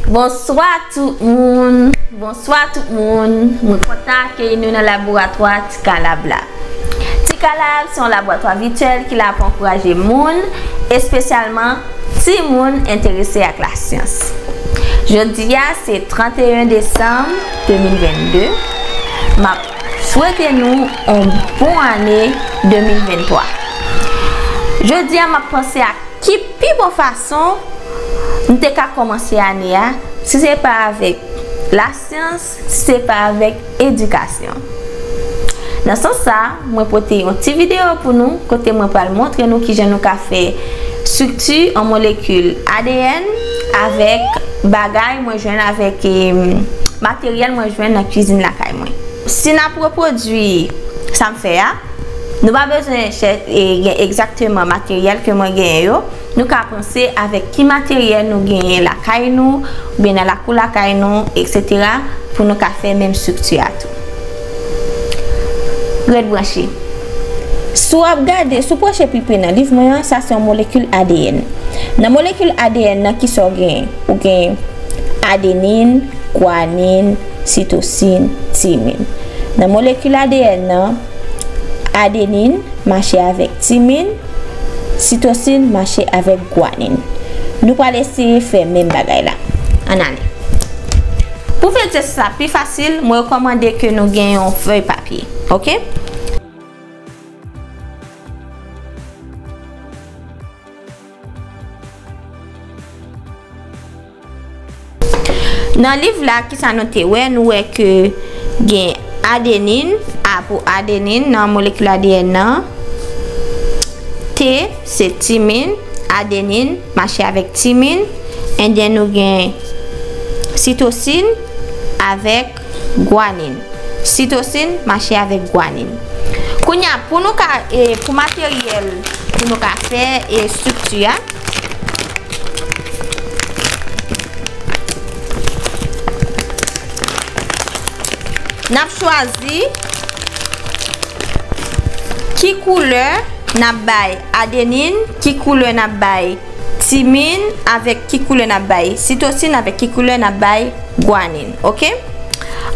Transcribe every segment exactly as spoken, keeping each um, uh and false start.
Bonswa tout moun. Bonswa tout moun. Mwen kontan akeyi nou nan laboratwa Ti Kalab la. Ti Kalab se yon laboratwa vityèl ki la pou ankouraje moun, espesyalman timoun enterese ak lasyans. Jodi a se trannteyen desanm de mil vennde. M ap swete nou yon bon ane de mil venntwa. Jodi a m ap panse ak ki pi bon fason m te ka kòmanse ane a, si se pa avèk lasyans, si se pa avèk edikasyon. Nan sans sa, mwen pote yon ti videyo pou nou, kote mwen pral montre nou kijan nou ka fè estrikti an molekil A D N avèk bagay mwen jwenn avèk, em, materyèl mwen jwenn nan kwizin lakay mwen. Si n ap repwodui sa m fè a, nou pa bezwen chè-, e, gen egzakteman materyèl ke mwen genyen yo. Nou ka panse avèk ki materyèl nou genyen lakay nou, oubyen nan lakou lakay nou, etsetera, pou nou ka fè menm estrikti a tou. Ret branche. Si w ap gade, si w pwoche pi pre nan liv mwen an, sa se yon molekil A D N. Nan molekil A D N nan, kisa w genyen? Ou genyen adenin, gwanin, sitosin, timin. Nan molekil A D N nan, adenin mache avèk timin, sitosin mache avèk gwanin. Nou pral eseye fè menm bagay la. Ann ale. Pou fè egzèsis la pi fasil, mwen rekòmande ke nou gen yon fèy papye. Oke? Nan liv la, kisa nou te wè? Nou wè ke gen adenin, A pou adenin nan molekil A D N nan. T se timin, adenin mache avèk timin. And then nou gen sitosin avèk gwanin. Sitosin mache avèk gwanin. Kounye a, pou nou ka, e, pou materyèl pou nou ka fè, e, estrikti a, n ap chwazi ki koulè n ap bay adenin, ki koulè n ap bay timin, avèk ki koulè n ap bay sitosin, avèk ki koulè n ap bay gwanin, oke?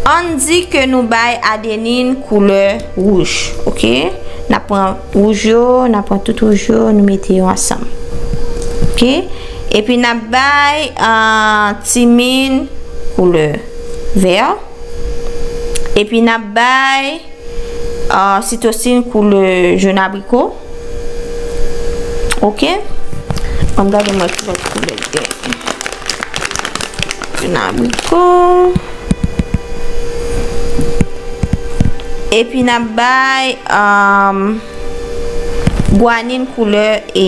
Ann di ke nou bay adenin koulè wouj, oke? N ap pran wouj yo, n ap pran tout wouj yo, nou mete yo ansanm. Oke? Epi n ap bay, ah, timin koulè vè. Epi n ap bay, ah, sitosin koulè jòn abriko. Oke? Ann gade mwen ki lòt koulè l gen. Jòn abriko. Epi n ap bay, um, gwanin koulè e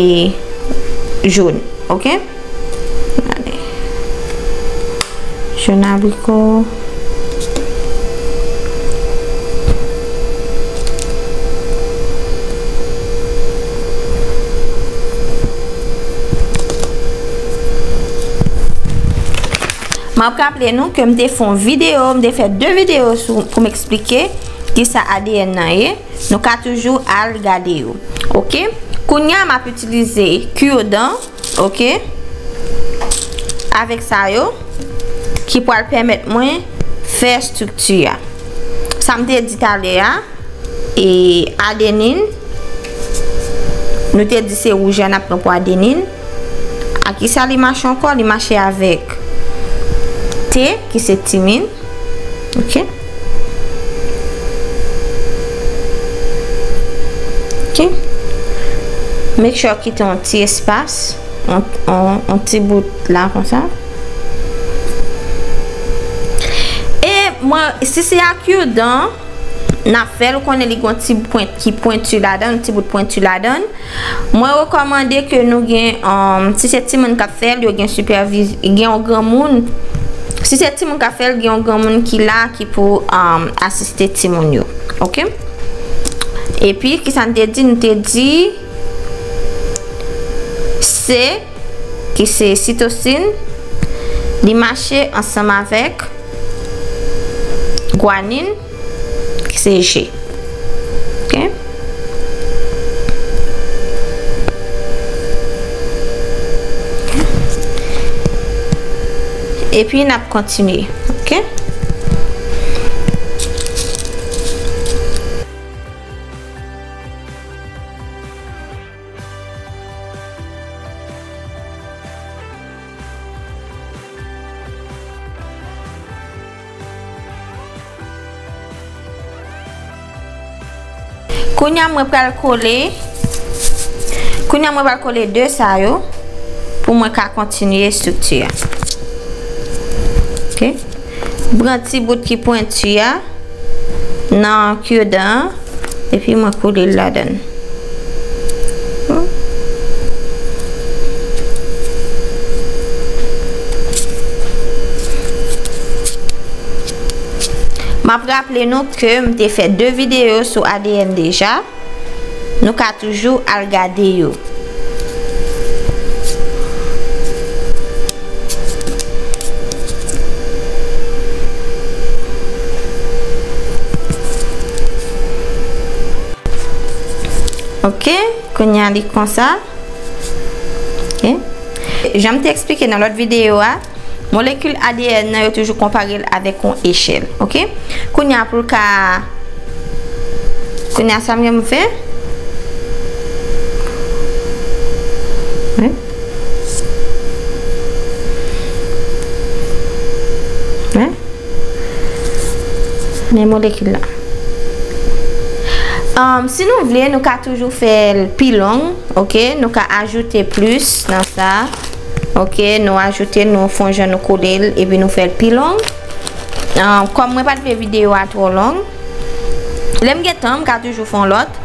jòn. Oke? Gade. Jòn abriko. M ap raple nou ke m te fè yon videyo, m te fè de videyo sou, pou m eksplike kisa A D N nan ye. Nou ka toujou al gade yo. Oke? Kounye a, m ap itilize kirdan, oke? Avèk sa yo, ki pral pèmèt mwen fè estrikti a. Sa m te di talè a, e adenin, nou te di se wouj la n ap pran pou adenin. A ki sa li mache ankò? Li mache avèk T, ki se timin. Oke. Oke. Make sure kite yon ti espas, yon, yon, yon ti bout la konsa. E mwen, si se ak kirdan n ap fè l, ou konnen li gen yon ti pwent ki pwenti ladan l, yon ti bout pwenti ladan l. Mwen rekòmande ke nou gen, um, si se timoun k ap fè l, yo gen sipèviz-, gen yon granmoun. Si se timoun k ap fè l, gen yon granmoun ki la, ki pou, um, asiste timoun yo. Oke? Epi, kisa n te di? N te di C, ki se sitosin, li mache ansanm avèk gwanin, ki se G. Oke? Epi n ap kontinye, oke? Kounye a mwen pral kole, kounye a mwen pral kole de sa yo pou mwen ka kontinye estrikti a. Oke. Pran ti bout ki pwenti a nan kyodan an, epi mwen kole l ladan l. M ap raple nou ke m te fè de videyo sou A D N deja. Nou ka toujou al gade yo. Oke, kounye a li konsa. Oke. Jan m te eksplike nan lòt videyo a, molekil A D N nan yo toujou konpare l avèk yon echèl, oke? Kounye a pou l ka, kounye a sa m gen pou m fè? Wi. Wi. Men molekil la. Um, si nou vle, nou ka toujou fè l pi long, oke? Nou ka ajoute plis nan sa, oke? Nou ajoute l, nou fè yon jan nou kole l, epi nou fè l pi long. Um, kòm mwen pa t vle videyo a twò long, lè m gen tan, m ka toujou fè yon lòt,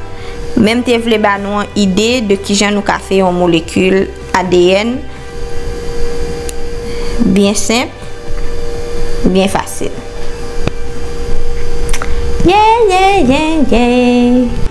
men m te vle ba nou yon ide de kijan nou ka fè yon molekil A D N byen senp, byen fasil. Yeah, yeah, yeah, yeah.